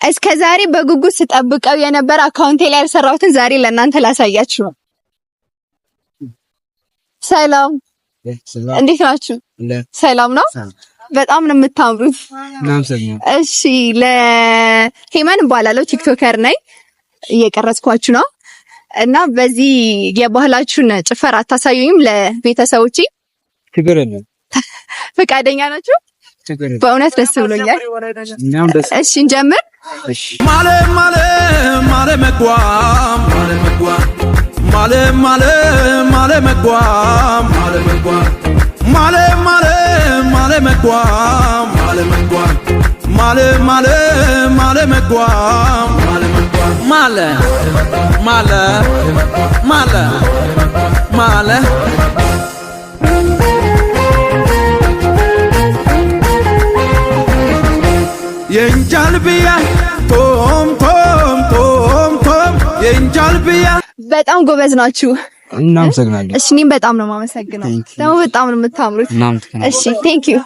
እስከ ዛሬ በጉጉት ስጠብቀው የነበረ account ኤ ላይ ያልሰራሁትን ዛሬ ለእናንተ ላሳያችሁ ነው። ሰላም፣ እንዴት ናችሁ? ሰላም ነው። በጣም ነው የምታምሩት። እሺ፣ ለሄመን እባላለሁ፣ TikToker ነኝ። እየቀረጽኳችሁ ነው እና በዚህ የባህላችሁን ጭፈራ አታሳዩኝም ለቤተሰቦቼ? ችግር የለም። ፈቃደኛ ናችሁ? በእውነት ደስ ብሎኛል። እሺ እንጀምር። ማለ ማለ ማለ መጓ ማለ መጓ ማለ ማለ ማለ መጓ ማለ መጓ ማለ ማለ ማለ መጓ ማለ መጓ ማለ ማለ ማለ መጓ ማለ ማለ ማለ ማለ የእንጃልብያ ቶም ቶም ቶም ቶም የእንጃልብያ። በጣም ጎበዝ ናችሁ። እናመሰግናለን። እሺ እኔም በጣም ነው የማመሰግነው። ደግሞ በጣም ነው የምታምሩት። እሺ thank you።